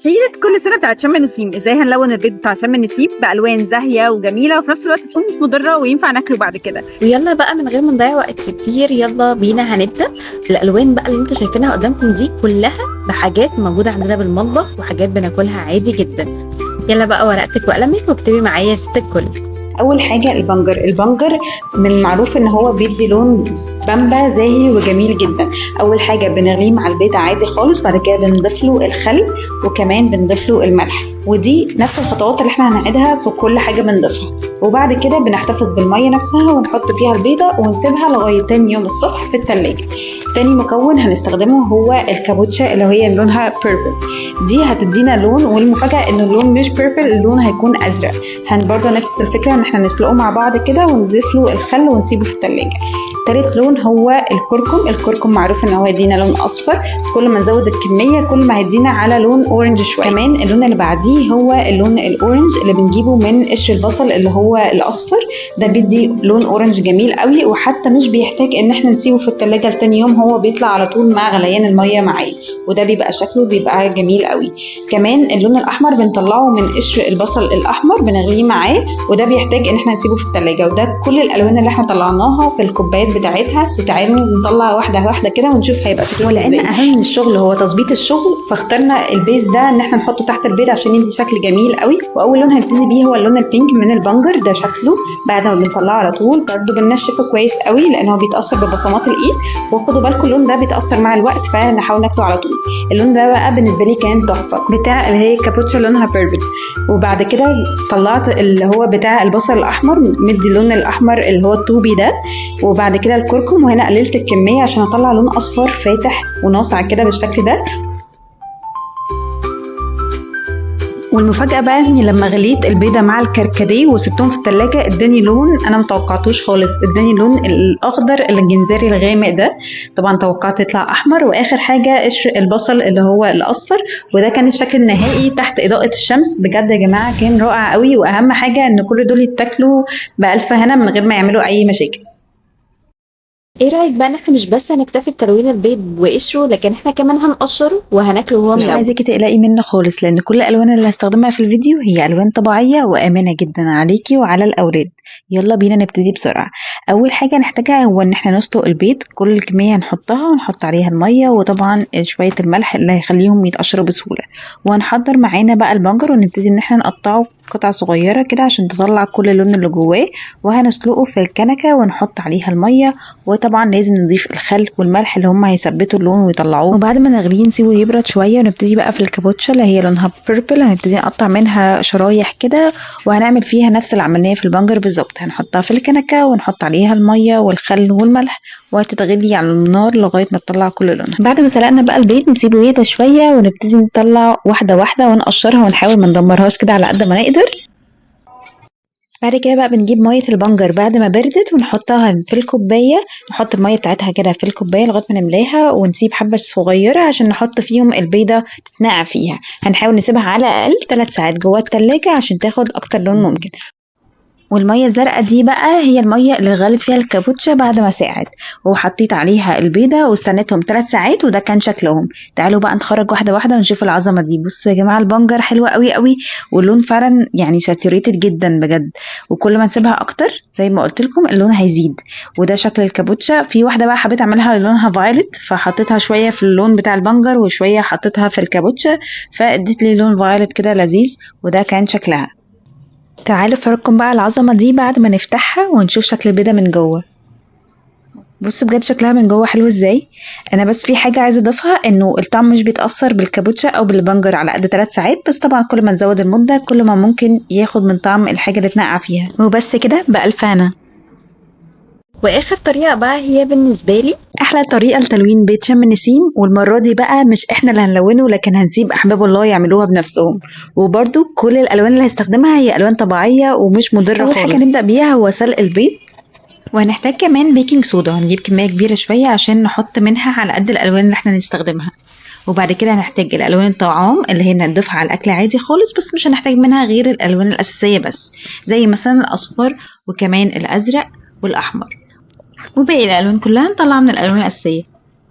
حيرة كل سنة بتاعت شم النسيم، ازاي هنلون البيت بتاع شم النسيم بألوان زاهية وجميلة وفي نفس الوقت تكون مش مضرة وينفع ناكله بعد كده. ويلا بقى من غير ما نضيع وقت كتير، يلا بينا هنبدأ. الألوان بقى اللي انتوا شايفينها قدامكم دي كلها بحاجات موجودة عندنا بالمطبخ وحاجات بناكلها عادي جدا. يلا بقى ورقتك وقلمك واكتبي معايا يا ست الكل. اول حاجة البنجر. البنجر من المعروف ان هو بيدي لون بامبا زاهي وجميل جدا. اول حاجة بنغليه مع البيض عادي خالص، بعد كده بنضيف له الخل وكمان بنضيف له الملح، ودي نفس الخطوات اللي احنا هنعيدها في كل حاجة بنضيفها. وبعد كده بنحتفظ بالمية نفسها ونحط فيها البيضة ونسيبها لغاية تاني يوم الصبح في التلاجة. تاني مكون هنستخدمه هو الكابوتشا اللي هي لونها purple، دي هتدينا لون، والمفاجاه ان اللون مش purple، اللون هيكون ازرق. برضه نفس الفكرة ان احنا نسلقه مع بعض كده ونضيف له الخل ونسيبه في التلاجة. تالت لون هو الكركم. الكركم معروف ان هو يدينا لون اصفر، كل ما نزود الكمية كل ما هيدينا على لون orange شوية. كمان اللون اللي بعديه هو اللون ال orange اللي بنجيبه من قشر البصل اللي هو الاصفر، ده بيدي لون orange جميل قوي، وحتى مش بيحتاج ان احنا نسيبه في التلاجة لتاني يوم، هو بيطلع على طول مع غليان المية معاه، وده بيبقى شكله بيبقى جميل قوي. كمان اللون الاحمر بنطلعه من قشر البصل الاحمر بنغليه معاه، وده بيحتاج ان احنا نسيبه في التلاجة. وده كل الالوان اللي احنا طلعناها في الكوبايات بتاعتها. وتعالوا نطلع واحدة واحدة كده ونشوف هيبقى شكله ازاي. ولان اهم من الشغل هو تظبيط الشغل، فاخترنا ال base ده ان احنا نحطه تحت البيض عشان يدي شكل جميل قوي. واول لون هنبتدي بيه هو اللون ال pink من البنجر، ده شكله بعد ما بنطلعه على طول. برده بننشفه كويس قوي لان هو بيتاثر ببصمات الايد، وخدوا بالكم اللون ده بيتاثر مع الوقت فنحاول ناكله على طول. اللون ده بقى بالنسبة لي كان تحفة، بتاع اللي هي كابوتشا لونها purple. وبعد كده طلعت اللي هو بتاع البصل الاحمر مدي اللون الاحمر اللي هو الطوبي ده، وبعد كده الكركم، وهنا قللت الكمية عشان اطلع لون اصفر فاتح وناصع كده بالشكل ده. والمفاجأة بقى اني لما غليت البيضة مع الكركديه وسبتهم في التلاجة اداني لون انا متوقعتوش خالص، اداني اللون الاخضر الجنزاري الغامق ده، طبعا توقعت يطلع احمر. واخر حاجة قشر البصل اللي هو الاصفر، وده كان الشكل النهائي تحت اضاءة الشمس. بجد يا جماعة كان رائع قوي، واهم حاجة ان كل دول يتاكلوا بألف هنا من غير ما يعملوا اي مشاكل. ايه رأيك بقى ان احنا مش بس هنكتفي بتلوين البيض وقشره، لكن احنا كمان هنقشره وهناكله وهو مش ملون. عايزاكي تقلقي منه خالص، لان كل الالوان اللي هستخدمها في الفيديو هي الوان طبيعية وامنه جدا عليكي وعلى الاولاد. يلا بينا نبتدي بسرعة. اول حاجة نحتاجها هو ان احنا نسلق البيض، كل الكمية هنحطها ونحط عليها المية وطبعا شوية الملح اللي هيخليهم يتقشروا بسهولة. وهنحضر معانا بقى البنجر ونبتدي ان احنا نقطعه قطع صغيرة كده عشان تطلع كل اللون اللي جواه، وهنسلقه في الكنكه ونحط عليها المية، وطبعا لازم نضيف الخل والملح اللي هم هيثبتوا اللون ويطلعوه. وبعد ما نغليه نسيبه يبرد شوية، ونبتدي بقى في الكابوتشا اللي هي لونها purple، هنبتدي نقطع منها شرايح كده، وهنعمل فيها نفس اللي عملناه في البنجر بالظبط. هنحطها في الكنكه ونحط عليها المية والخل والملح، وهتتغلي على النار لغاية ما تطلع كل لونها. بعد ما سلقنا بقى البيض نسيبه يهدى شوية، ونبتدي نطلع واحدة واحدة ونقشرها ونحاول ما ندمرهاش كده على قد ما نقدر. بعد كده بقى بنجيب مية البنجر بعد ما بردت ونحطها في الكوباية، نحط المية بتاعتها كده في الكوباية لغاية ما نملاها، ونسيب حبه صغيرة عشان نحط فيهم البيضة تتنقع فيها. هنحاول نسيبها على الاقل 3 ساعات جوه التلاجة عشان تاخد اكتر لون ممكن. والمية الزرقاء دي بقى هي المية اللي غلت فيها الكابوتشا بعد ما ساعت، وحطيت عليها البيضة واستنيتهم 3 ساعات، وده كان شكلهم. تعالوا بقى نخرج واحدة واحدة ونشوف العظمة دي. بصوا يا جماعة البنجر حلوة قوي قوي، واللون فعلا يعني saturated جدا بجد، وكل ما نسيبها اكتر زي ما قلت لكم اللون هيزيد. وده شكل الكابوتشا. في واحدة بقى حبيت اعملها لونها violet، فحطيتها شوية في اللون بتاع البنجر وشوية حطيتها في الكابوتشا، فاديت لي لون violet كده لذيذ، وده كان شكلها. تعالوا افرجكم بقى العظمة دي بعد ما نفتحها ونشوف شكل البيضة من جوه. بصوا بجد شكلها من جوه حلو ازاي. انا بس في حاجة عايزه اضيفها، انه الطعم مش بيتاثر بالكابوتشا او بالبنجر على قد 3 ساعات بس، طبعا كل ما نزود المدة كل ما ممكن ياخد من طعم الحاجة اللي اتنقع فيها. وبس كده بألف هنا. واخر طريقه بقى هي بالنسبة لي احلى طريقه لتلوين بيت شم النسيم، والمرة دي بقى مش احنا اللي هنلونه، لكن هنسيب احباب الله يعملوها بنفسهم. وبرده كل الالوان اللي هستخدمها هي الوان طبيعية ومش مضرة خالص. اول حاجة نبدا بيها هو سلق البيض، وهنحتاج كمان baking soda، هنجيب كمية كبيرة شوية عشان نحط منها على قد الالوان اللي احنا نستخدمها. وبعد كده هنحتاج الالوان الطعام اللي هي نضيفها على الاكل عادي خالص، بس مش هنحتاج منها غير الالوان الاساسية بس، زي مثلا الاصفر وكمان الازرق والاحمر، وباقي الالوان كلها نطلعها من الالوان الاساسية.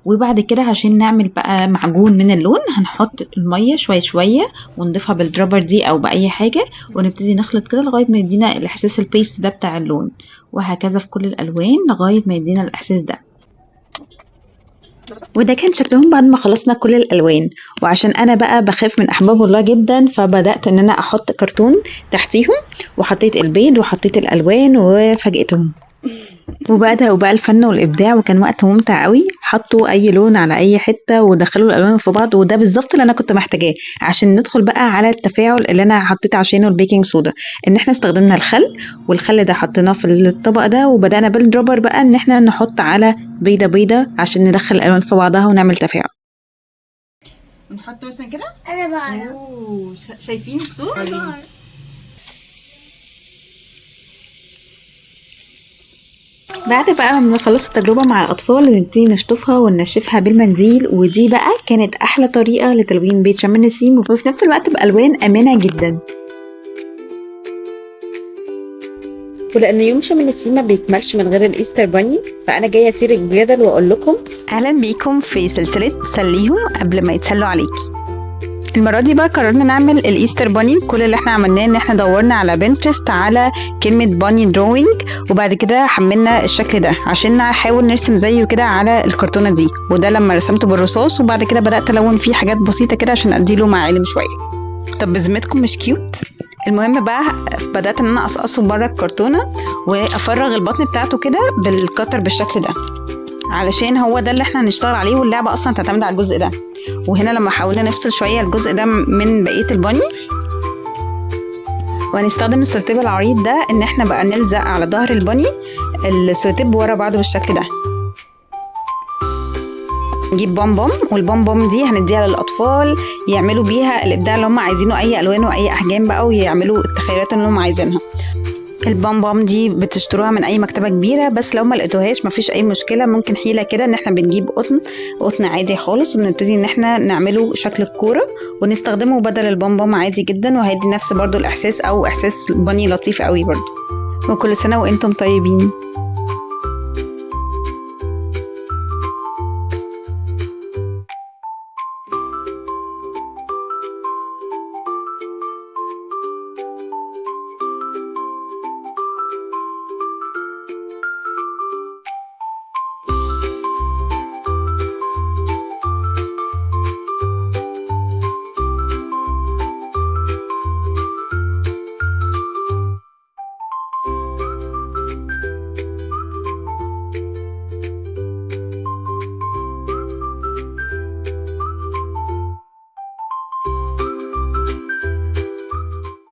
وبعد كده عشان نعمل بقى معجون من اللون هنحط المية شوية شوية ونضيفها بال dropper دي او باي حاجة، ونبتدي نخلط كده لغاية ما يدينا الاحساس ال paste ده بتاع اللون، وهكذا في كل الالوان لغاية ما يدينا الاحساس ده. وده كان شكلهم بعد ما خلصنا كل الالوان. وعشان انا بقى بخاف من احباب الله جدا، فبدات ان انا احط كرتون تحتيهم، وحطيت البيض وحطيت الالوان وفاجئتهم. وبدأوا بقى الفن والابداع، وكان وقت ممتع قوي. حطوا اي لون على اي حتة ودخلوا الالوان في بعض، وده بالظبط اللي انا كنت محتاجاه عشان ندخل بقى على التفاعل اللي انا حطيت عشانه ال baking soda. ان احنا استخدمنا الخل، والخل ده حطيناه في الطبق ده، وبدأنا بال dropper بقى ان احنا نحط على بيضة بيضة عشان ندخل الالوان في بعضها ونعمل تفاعل. نحط مثلا كده. انا بعرف. اوه، شايفين الصوت؟ بعد بقى ما نخلص التجربة مع الأطفال نبتدي نشطفها وننشفها بالمنديل، ودي بقى كانت أحلى طريقة لتلوين بيت شم النسيم، وفي نفس الوقت بألوان آمنة جدا. ولأن يوم شم النسيم ما بيكملش من غير ال Easter bunny، فأنا جاية أثير الجدل وأقول لكم أهلا بيكم في سلسلة سليهم قبل ما يتسلوا عليكي. المرة دي بقى قررنا نعمل ال Easter bunny. كل اللي احنا عملناه ان احنا دورنا على Pinterest على كلمة bunny drawing، وبعد كده حملنا الشكل ده عشان نحاول نرسم زيه كده على الكرتونة دي. وده لما رسمته بالرصاص، وبعد كده بدأت الون فيه حاجات بسيطة كده عشان اديله معالم شوية. طب بذمتكم مش cute؟ المهم بقى بدأت ان انا اقصقصه بره الكرتونة وافرغ البطن بتاعته كده بال cutter بالشكل ده، علشان هو ده اللي احنا هنشتغل عليه، واللعبة اصلا تعتمد على الجزء ده. وهنا لما حاولنا نفصل شوية الجزء ده من بقية ال bunny، وهنستخدم السولتيب العريض ده ان احنا بقى نلزق على ظهر ال bunny السولتيب ورا بعضه بالشكل ده. نجيب بوم بوم، والبوم بوم دي هنديها للاطفال يعملوا بيها الابداع اللي هم عايزينه، اي الوان واي احجام بقى، ويعملوا التخيلات اللي هم عايزينها. البوم بوم دي بتشتروها من اي مكتبه كبيرة، بس لو ما لقيتوهاش مفيش اي مشكلة. ممكن حيله كده ان احنا بنجيب قطن، قطن عادي خالص، وبنبتدي ان احنا نعمله شكل الكورة ونستخدمه بدل البوم بوم عادي جدا، وهيدي نفس برضو الاحساس، او احساس bunny لطيف قوي برضو. وكل سنة وانتم طيبين.